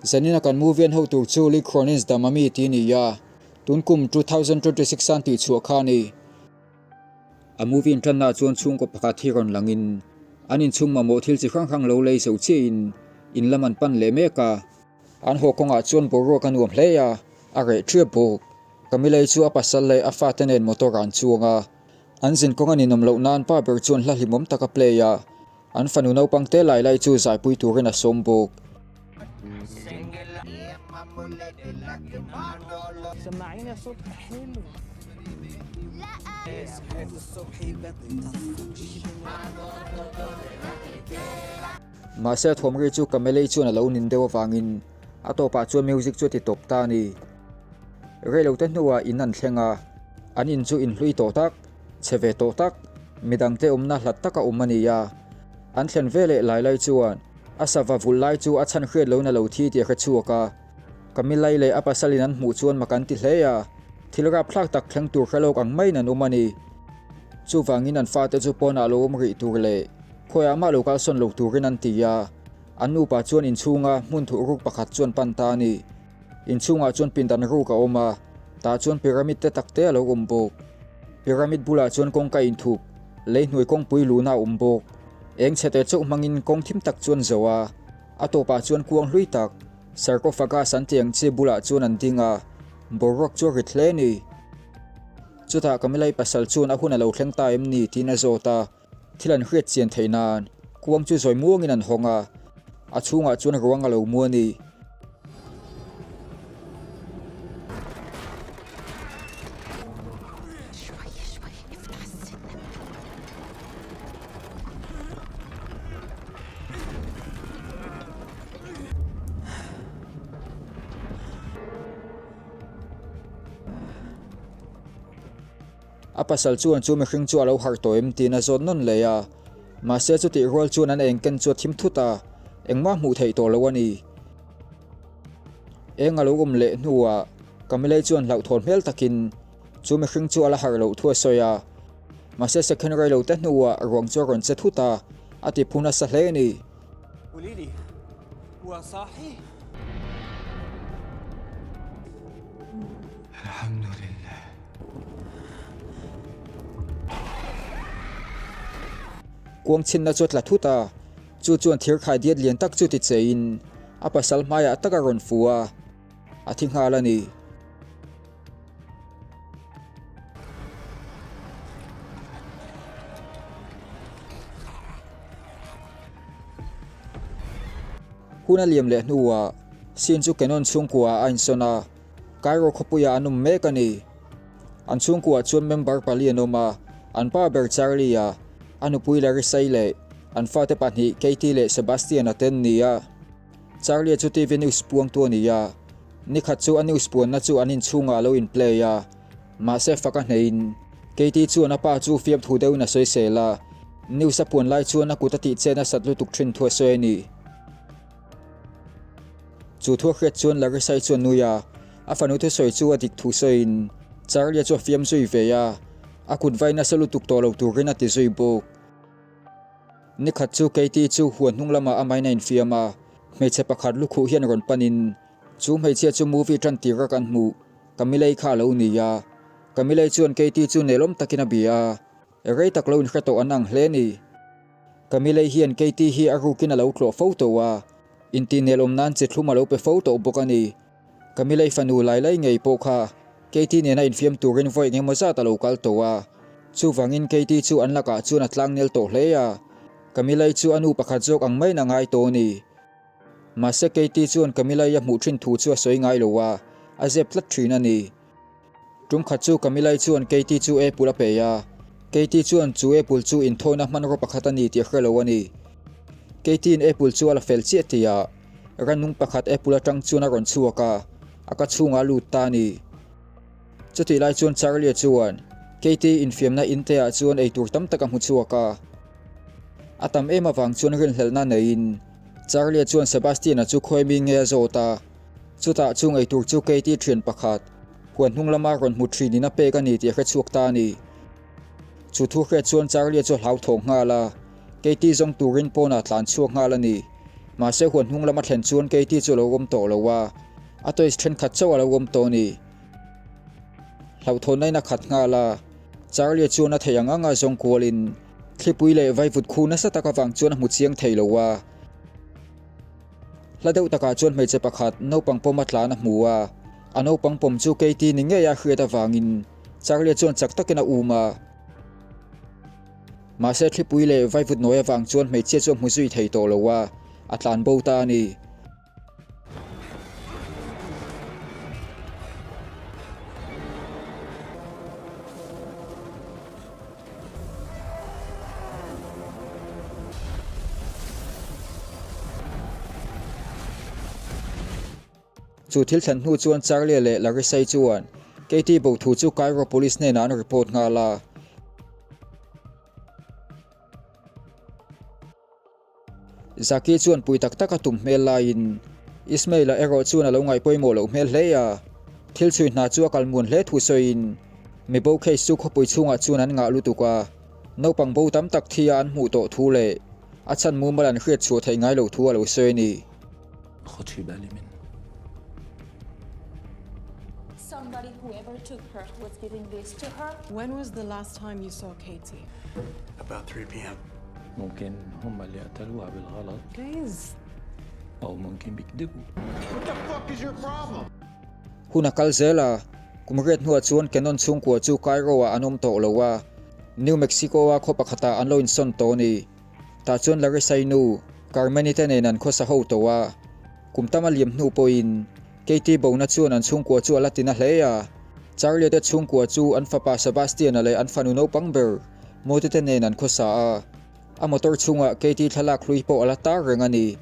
Zanina kan movie an ho tur chu Lee Cronin's The Mummy tih a ni a, tun kum 2026 an tihchhuah kha a ni. A movie intanna chuan chhungkaw pakhat hi rawn langin an inchhung mamawh thil chi hrang hrang lo lei zo chiahin in lam an pan leh mek a. An haw kawngah chuan boruak a nuam hle a, a reh ṭhiap bawk. Camille chu a pasal leh a fate nen motor ah an chuang a, an zin kawng a ninawm loh nan pa ber chuan hla hlimawm tak a play a, an fanu naupang te lai lai chu zaipui turin a sawm bawk. Mahse a thawm ri chu Camille chuan a lo nin deuh avangin a tawpah chuan music chu a ti tawp ta a ni. Reilote hnuah in an thleng a, an in chu inhlui tawh tak, chhe ve tawh tak, midangte awmna hlat taka awm a ni a. An thlen ve leh lai lai chuan a sava vulh lai chu a chhan hriat loin a lo thi tih a hre chhuak a. Camillai leh a pasalin an hmuh chuan mak an ti hle a, thil rapthlak tak thleng tur hre lawk ang maiin an awm a ni. Chuvangin an fate chu pawnah lo awm rih tur leh khawiah mah lo kalsawn lo turin an ti a, an nupa chuan inchhunga hmun thuh ruk pakhat chuan pan ta a ni. Inchhungah chuan pindan ruk a awm a, tah chuan pyramid te tak te a lo awm bawk. Pyramid bulah chuan kawngka inthup, lei hnuai kawngpui luhna a awm bawk. Eng chhe te chauh hmangin kawng thim tak chuan zo a, a tawpah chuan kuang hlui tak, sarcophagus an tih ang chi bulah chuan an ding a, boruak chu a rit hle a ni. Chutah Camilla-i pasal chuan a hun a lo thleng ta em ni tiin a zawt a. Thil an hriat chian theih nan kuang chu zawi muangin an hawng a, a chhungah chuan ruang a lo mu a ni. A pasal chuan chu mihring chu a lo harh tawh em tiin a zawt nawn leh a, mahse chutih rual chuan an engken chu a thim thut a, engmah hmuh theih tawh lo a ni. Eng a lo awm leh hnuah Camille chuan hlauhthawn hmel takin chu mihring chu a la harh loh thu a sawi a, mahse second rei lo te hnuah ruang chu a rawn che thut a, a ti phu nasa hle a ni. Kuang chhinna chu a tla thut a, chu chuan thir khai diat lian tak chu ti cheiin a pasal hmaiah tak a rawn fu a, a thi nghal a ni. Hun a liam leh hnuah Sin chu Canon chhungkuaah a insawn a. Cairo khawpuiah an awm mek a ni. An chhungkuaah chuan member pali an awm a, an pa ber Charlie-a, a nupui Larissa-i leh an fate pahnih Katie leh Sebastian-a te an ni a. Charlie-a chu TV news puangtu a ni a, nikhat chu a news puanna chu an inchhungah a lo in play a, mahse fak a hneihin Katie chuan a pa chu fiamthu deuhin a sawisel a, news a puan lai chuan a kut a tihchet nasat lutuk thin thu a sawi a ni. Chu thu a hriat chuan Larissa-i chuan nui a, a fanu thusawi chu a dik thu sawiin Charlie-a chu a fiam zui ve a, a kut vai nasa lutuk tawh lo turin a ti zui bawk. Nikhat chu Katie chu huan hnung lamah amahin a infiam a, hmeichhe pakhat lukhuh hian rawn panin chu hmeichhia chu movie tan tir a kan hmuh Camille-i kha a lo ni a, Camille-i chuan Katie chu nelawm takin a bia a, rei tak lo inhre tawh an ang hle a ni. Camille hian Katie hi a rukin a lo tlawh fo tawh a, intihnelawm nan chi thlum a lo pe fo tawh bawk a ni. Camille fanu lai lai ngei pawh kha Katie nena infiam turin vawi engemaw zat a lo kal tawh a, chuvangin Katie chu an lakah chuan a tlangnel tawh hle a, Camille chu a nu pakhat zawk ang maiin a ngai tawh a ni. Mahse Katie chuan Camille a hmuh thin thu chu a sawi ngai lo a, a zep tlat thin a ni. Tum khat chu Camilla-i chuan Katie chu apple a pe a, Katie chuan chu apple chu inthawina hmanraw pakhat a ni tih a hre lo a ni. Katie-in apple chu a la fel chiah tih ah rannung pakhat apple atang chuan a rawn chhuak a, a ka chhungah a lut ta a ni. Chutih lai chuan Charlie-a chuan Katie infiamna in te ah chuan eitur tam tak a hmu chhuak a. A tam em avang chuan rinhlelhna neiin Charlie-a chuan Sebastian-a chu khawi mi nge a zawt a. Chutah chu ngeitur chu Katie thian pakhat, huan hnung lama rawn hmu thin in a pek a ni tih a hre chhuak ta a ni. Chu thu hriat chuan Charlie chu a hlauthawng nghal a, Katie zawng turin pawnah tlan chhuak nghal a ni. Mahse huan hnung lama thlen chuan Katie chu a lo awm tawh lo a, a toys thenkhat chauh a lo awm tawh a ni. Hlauhthawnna in a khat nghal a, Charlie chuan a theih ang anga zawng kualin thlipui leh vaivut khu nasa tak avang chuan a hmu chiang thei lo a. Hla deuh takah chuan hmeichhe pakhat naupang pawm a tlan a hmu a, a naupang pawm chu Katie ni ngei a hriat avangin Charlie chuan chak takin a um a. Mahse thlipui leh vaivut nawi avang chuan hmeichhia chu a hmu zui thei tawh lo a, a tlan bo ta a ni. Chu thil thlen hnu chuan Charlie leh Larissa-i chuan Katie bo thu chu Cairo Police hnenah an report nghal a. Zaki chuan pui tak tak a tum hmel laiin Ismail-a erawh chuan a lo ngaih pawimawh loh hmel hle a. Thil chhui hna chu a kal muan hle thu sawiin mi bo case chu khawpui chhungah chuan an ngah lutuk a, naupang bo tam tak thi a an hmuh tawh thu leh a chhan mumal an hriat chhuah theih ngai loh thu a lo sawi a ni. Somebody whoever took her was giving this to her. When was the last time you saw Katie? About 3 p.m. ممكن هم اللي قتلوها بالغلط Please. أو ممكن بيكذبوا What the fuck is your problem? Hun a kal zel a, kum riat hnuah chuan Cannon chhungkua chu Cairo-ah an awm tawh lo a, New Mexico-a khaw pakhatah an lo insawn tawh a ni. Tah chuan Larissa-i nu, Carmen-i te nen an khawsa ho tawh a. Kum tam a liam hnu pawhin Katie bona chuan an chhungkua chu a la ti na hle a. Charlie te chhungkua chu an fapa Sebastian-a leh an fanu naupang ber Moti te nen an khawsa a. A motor chhungah Katie thlalak hlui pawh a la tar reng a ni.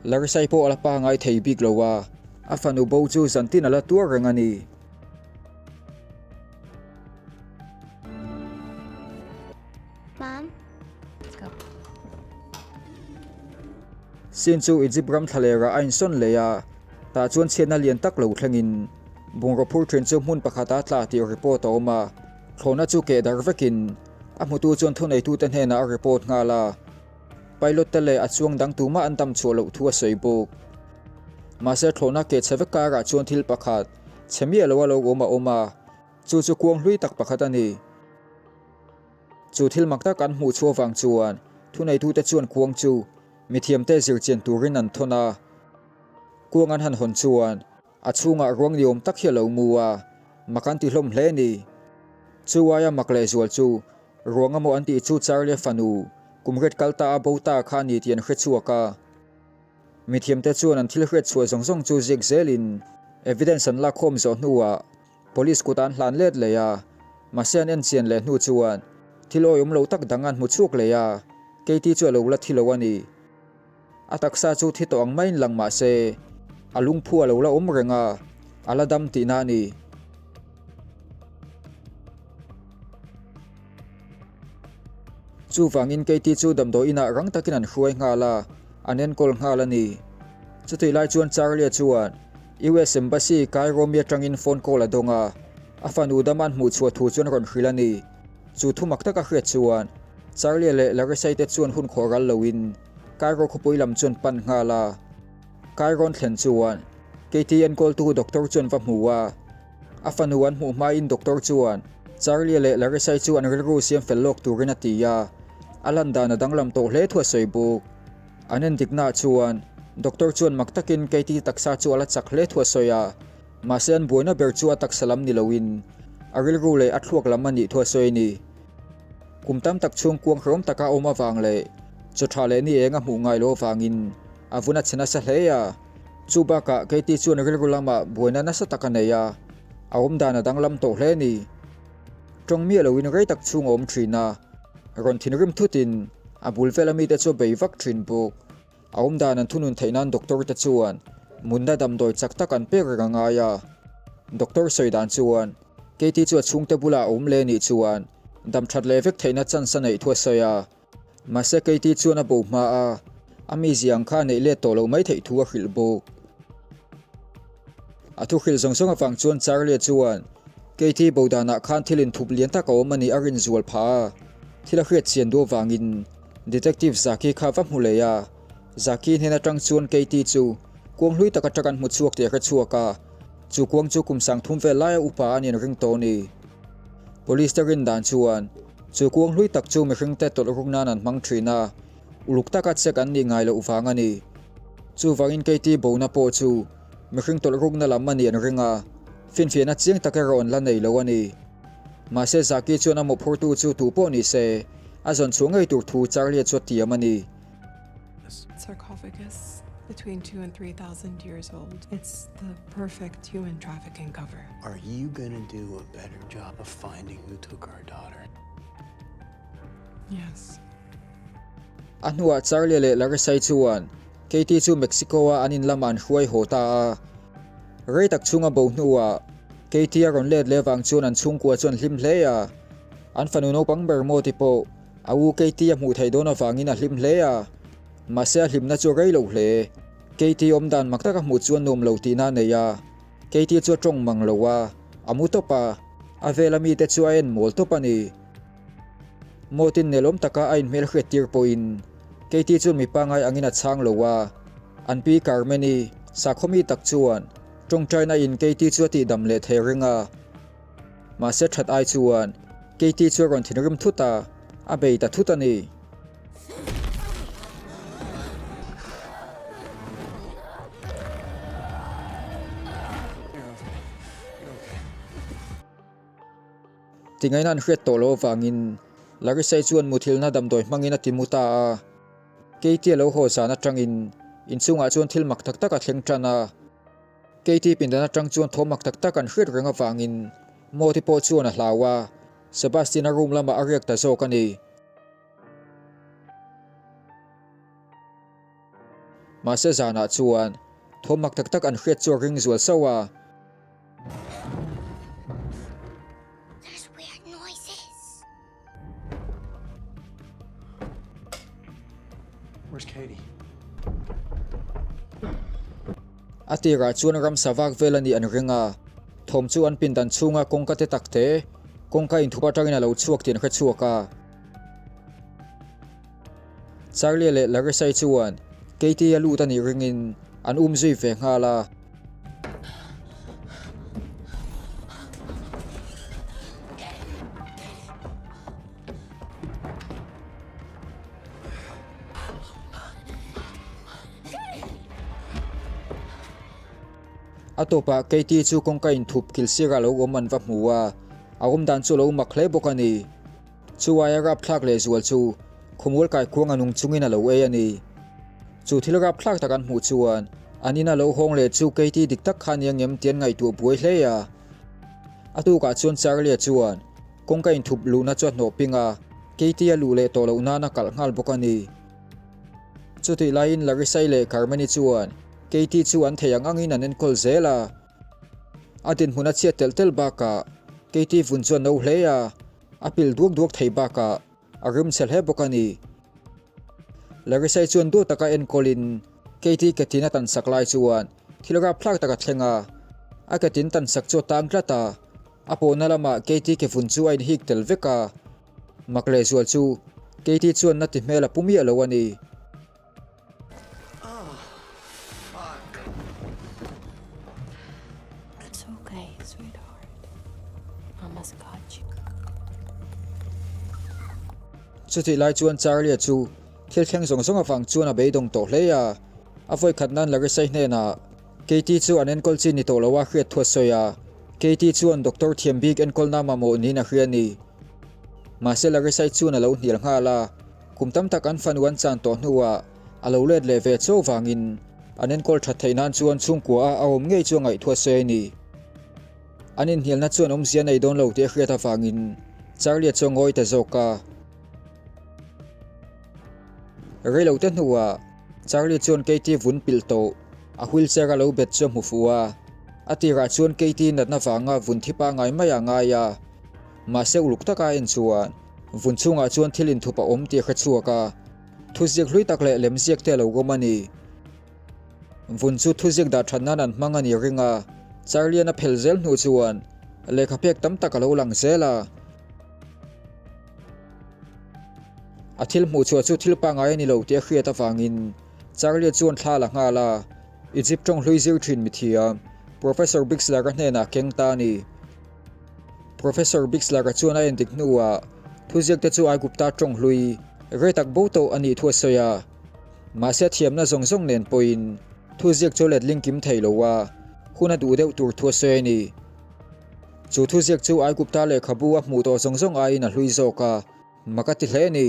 Larissa-i pawh a la pangai thei bik lo a, a fanu bo chu zantin a la tuar reng a ni. Mom, let's go. Sin chu Egypt ram thlalerah a insawn leh a, tah chuan chhiatna lian tak lo thlengin bungraw phur thin chu hmun pakhata tla tih report a awm a, thlawhna chu keh dar vekin a hmutu chuan thuneitute hnenah a report nghal a, pilot te leh a chuang dang tumah an dam chhuah loh thu a sawi bawk. Mahse thlawhna keh chhe vek karah chuan thil pakhat chhe miah lo a lo awm a awm a, chu chu kuang hlui tak pakhat a ni. Chu thil mak tak an hmuh chhuah vang chuan thuneitute chuan kuang chu mithiamte zirchian turin an thawn a. Kuang an han hawn chuan a chhungah ruang ni awm tak hi a lo mu a, mak an ti hlawm hle a ni. Chu aia mak leh zual chu ruang amaw an tih chu Charlie fanu kum ret kal ta a bo ta kha a ni tih an hre chhuak a. Mithiamte chuan an thil hriat chhuah zawng zawng chu ziak zelin evidence an lakkhawm zawh hnuah Police kut an hlan let leh a, mahse an enchian leh hnu chuan thil awihawm lo tak dang an hmu chhuak leh a, Katie chu a lo la thi lo a ni. A taksa chu thi tawh ang maiin lang mahse a lungphu a lo la awm reng a, a la dam tihna a ni. Chuvangin Katie chu damdawi inah rang takin an hruai nghal a, an enkawl nghal a ni. Chutih lai chuan Charlie-a chuan US Embassy Cairo mi atangin phone call a dawng a, a fanu dam an hmuh chhuah thu chuan rawn hrilh a ni. Chu thu mak taka hriat chuan Charlie leh Larissa-i te chuan hun khawh ral loin Cairo khawpui lam chuan pan nghal a. Cairo an thlen chuan Katie enkawltu doctor chuan va hmu a, a fanu an hmuh hmain doctor chuan Charlie leh Larissa-i chu an rilru siam fel lawk turin a ti a, a lan dan a danglam tawh hle thu a sawi bawk. An endiknaah chuan doctor chuan mak takin Katie taksa chu a la chak hle thu a sawi a, mahse an buaina ber chu a taksa lam ni loin a rilru leh a thluak lam a nih thu a sawi a ni. Kum tam tak chhung kuang hrehawm taka a awm avang leh chaw tha leh ni eng a hmuh ngai loh avangin a vun a chhe nasa hle a, chu bakah Katie chuan rilru lamah buaina nasa tak a nei a, a awmdan a danglam tawh hle a ni. Tawng miah loin rei tak chhung a awm thin a, rawn thinrim thutin a bul vela mite chu a bei vak thin bawk. A awmdan an thunun theih nan doctor te chuan munna damdawi chak tak an pek reng a ngai a. Doctor sawi dan chuan Katie chu a chhungte bulah a awm leh nih chuan dam that leh vek theihna chance a neih thu a sawi a. Mahse Katie chuan a bo hma a, a mizia ang kha a neih let tawh loh mai theih thu a hrilh bawk. A thu hrilh zawng zawng avang chuan Charlie chuan Katie bo danah khan thil inthup lian tak a awm a nih a rin zual phah a, thil a hriat chian duh avangin Detective Zaki kha va hmu leh a, Zaki hnen atang chuan Katie chu kuang hlui tak atang an hmu chhuak tih a hre chhuak a, chu kuang chu kum 3000 vel laia upa a nih an ring tawh a ni. Police te rin dan chuan chu kuang hlui tak chu mihring te tawlh ruk nan an hmang thin a, uluk taka check an nih ngai loh vang a ni. Chuvangin Katie bona pawh chu mihring tawlh rukna lam a nih an ring a, finfiahna chiang tak erawh an la nei lo a ni. Mahse Zaki chuan a mawhphurtu chu tu pawh ni se, a zawn chhuah ngei tur thu Charlie chu a tiam a ni. Sarcophagus between 2 and 3,000 years old. It's the perfect human trafficking cover. Are you gonna do a better job of finding who took our daughter? Yes. A hnuah Charlie leh Larissa-i chuan Katie chu Mexico-a an in lamah an hruai haw ta a. Rei tak chhunga bo hnuah Katie a rawn let leh avang chuan an chhungkua chu an hlim hle a. An fanu naupang ber maw ti pawh A u Katie a hmuh theih dawn avangin a hlim hle a, mahse a hlimna chu a rei lo hle. Katie awm dan mak taka hmuh chu a nuam lo tihna a nei a, Katie chu a tawng mang lo a, a mu tawp a, a vela mite chu a en mawl tawp a ni. Mawtin nelawm taka a inhmel hriat tir pawhin Katie chuan mi pangai angin a chhang lo a, an pi Carmen-i sakhaw mi tak chuan tawngtaina in Katie chu a tihdam leh thei ring a. Mahse that ai chuan Katie chu a rawn thinrim thut a, a bei ta thut a ni. Tingaina an hriat tawh loh avangin Larissa-i chuan muthilhna damdawi hmangin a ti mu ta a. Katie a lo haw zan atangin inchungah chuan thil mak tak tak a thleng tan a. Katie pindan atang chuan thaw mak tak tak an hriat reng avangin Mawti pawh chuan a hlau a, Sebastian-a room lamah a riak ta zawk a ni. Mahse zanah chuan thaw mak tak tak an hriat chu a ring zual sauh a. There's weird noises. Where's Katie? A tirah chuan ramsa vak vel a nih an ring a, thawm chu an pindan chhunga kawngka te tak te, kawngka inthup atangin a lo chhuak tih an hre chhuak a. Charlie leh Larissa-i chuan Katie a lut a nih ringin an um zui ve nghal a. A tawpah Katie chu kawngka inthup kil sirah lo awm an va hmu a, a awmdan chu a lo mak hle bawk a ni. Chu aia rapthlak leh zual chu khawmual kaikuang a nung chungin a lo ei a ni. Chu thil rapthlak tak an hmuh chuan an ina lo hawng leh chu Katie dik tak kha nia ngem tih an ngaihtuah buai hle a. A tukah chuan Charlie-a chuan kawngka inthup luhna chu a hnawh ping a, Katie a luh leh tawh loh nan a kalh nghal bawk a ni. Chutih laiin Larissa-i leh Carmen-i chuan Katie chu an thei ang angin an enkawl zel a. A dinhmun a chhiat telh telh bakah Katie vun chu a no hle a. A pil duak duak thei bakah a rim chhe hle bawk a ni. Larissa-i chuan duat taka enkawlin Katie ketin a tansak lai chuan thil rapthlak tak a thleng a. A ketin tansak chu a tang tlat a, a pawhna lamah Katie ke vun chu a inhik tel vek a. Mak lehzual chu Katie chuan na ti hmel a pu miah lo a ni. It's okay, sweetheart. Mama's got you. Chutih lai chuan Charlie-a chu thil thleng zawng zawng avang chuan a beidawng tawh hle a. A vawi khat nan Larissa-i hnenah Katie chu an enkawl chi ni tawh lo a hriat thu a sawi a. Katie chuan doctor thiam bik enkawlna mamawh niin a hria a ni. Mahse Larissa-i chuan a lo hnial nghal a. Kum tam tak an fanu an chan tawh hnuah a lo let leh ve chauh vangin an enkawl that theih nan chuan chhungkua a awm ngei chu a ngaihtuah se a ni. An inhnialna chuan awmzia nei dawn lo tih a hriat avangin Charlie-a chu a ngawi ta zawk a. Reilote hnuah Charlie chuan Katie vun pilh tawh a wheelchair a lo bet chu a hmu fuh a. A tirah chuan Katie natna vanga vun thi pangngai mai a ngai a. Mahse uluk taka a en chuan vun chhungah chuan thil inthup a awm tih a hre chhuak a, thuziak hlui tak leh lemziak te a lo awm a ni. Vun chu thuziak dah that nan an hmang a ni ring a, Charlie-a'n a phel zel hnu chuan lehkha phek tam tak a lo lang zel a. A thil hmuh chhuah chu thil pangngai a ni lo tih a hriat avangin. Charlie chuan thla la nghal a, Egypt tawng hlui zir thin mithiam Professor Bixler-a hnenah keng ta a ni. Professor Bixler-a chuan a endik hnuah thuziak te chu Aigupta tawng hlui rei tak bo tawh a nih thu a sawi a. Mahse a thiamna zawng zawng nen pawhin thuziak chu a letling kim thei lo a, hun a duh deuh tur thu a sawi a ni. Chu thuziak chu Aigupta lehkhabu a hmuh tawh zawng zawng aiin a hlui zawk a, mak a ti hle a ni.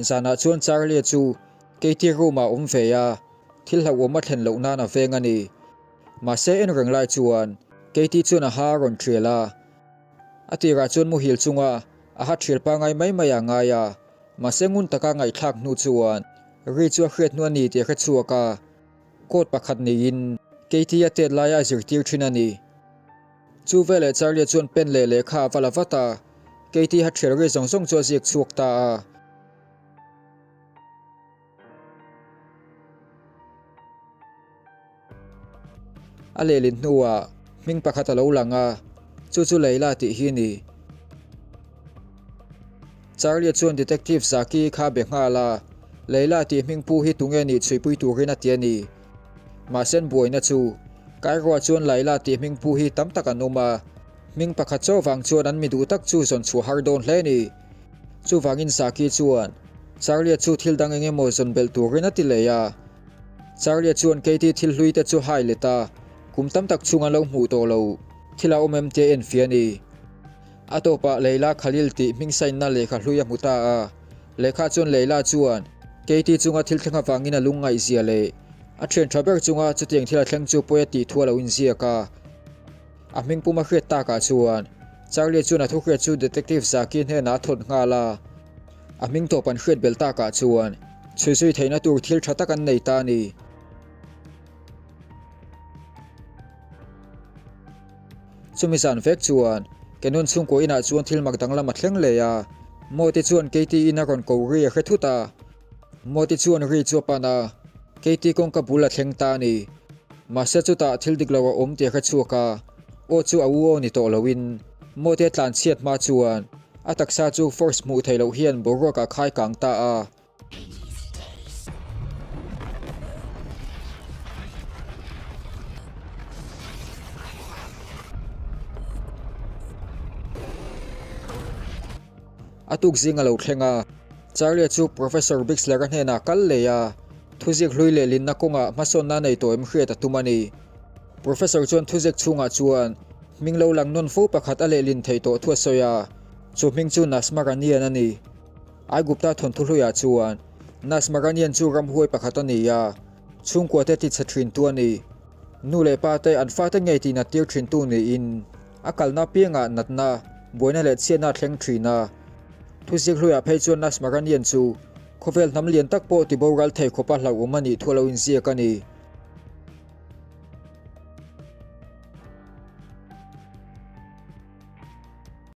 Zanah chuan Charlie chu Katie room ah awm ve a, thil hlauhawm a thlen loh nan a veng a ni. Mahse en reng lai chuan Katie chuan a ha a rawn thial a. A tirah chuan muhil chunga a ha thial pangai mai mai a ngai a, mahse ngun taka ngaihthlak hnu chuan ri chu a hriat hnu a ni tih a hre chhuak a. Coat pakhat niin Katie a tet laia a zirtir thin a ni. Chu veleh Charlie chuan pen leh lehkha a va la vat a, Katie ha thial ri zawng zawng chu a ziak chhuak ta a. A lehlin hnuah hming pakhat a lo lang a, chu chu Leila tih hi a ni. Charlie chuan Detective Zaki kha a be nghal a, Leila tih hming pu hi tunge nih chhuipui turin a ti a ni. Mahse an buaina chu Cairo-ah chuan Laila tih hming pu hi tam tak an awm a, hming pakhat chauh vang chuan an mi duh tak chu zawn chhuah har dawn hle a ni. Chuvangin Zaki chuan Charlie-a chu thil dang eng emaw zawn belh turin a ti leh a. Charlie-a chuan Katie thil hlui te chu hai let a, kum tam tak chhung an lo hmuh tawh lo thil a awm em tia en fia a ni. A tawpah Leila Khalil tih hming sainna lehkha hlui a hmu ta a. Lehkha chuan Leila chuan Katie chunga thil thleng avangin a lungngaihzia leh a thian tha ber chunga chutiang thil a thleng chu pawi a tih thu a lo inziak a. A hming pum a hriat takah chuan Charlie chuan a thuhriat chu Detective Zaki hnenah a thawt nghal a. A hming tawp an hriat bel takah chuan chhui zui theihna tur thil tha tak an nei ta a ni. Chumi zan vek chuan Canon chhungkaw inah chuan thil mak danglam a thleng leh a, Mawte chuan Katie in a rawn ko ri a hre thut a. Mawte chuan ri chu a pan a, Katie kawngka bul a thleng ta a ni. Mahse chutah thil dik lo a awm tih a hre chhuak a, aw chu a u aw ni tawh loin Mawte a tlan chhiat hma chuan a taksa chu force hmuh theih loh hian boruak a khai kang ta a. A tuk zing a lo thleng a, Charlie chu Professor Bixler-a hnenah kal leh a, thuziak hlui leh linna kawngah hmasawnna nei tawh em hriat a tum a ni. Professor chuan thuziak chhungah chuan hming lo lang nawn fo pakhat a lehlin theih tawh thu a sawi a, chu hming chu Nasmaranian a ni. Aigupta thawnthu hluiah chuan Nasmaranian chu ramhuai pakhat a ni a, chhungkuate tichhe thintu a ni. Nu leh pa te an fate ngei tih nat tir thintu niin a kalna apiangah natna, buaina leh chhiatna a thleng thin a. Thuziak hluiah phei chuan Nasmaranian chu khawvel hnam lian tak pawh tiboral thei khawpa hlauhawm a nih thu a lo inziak a ni.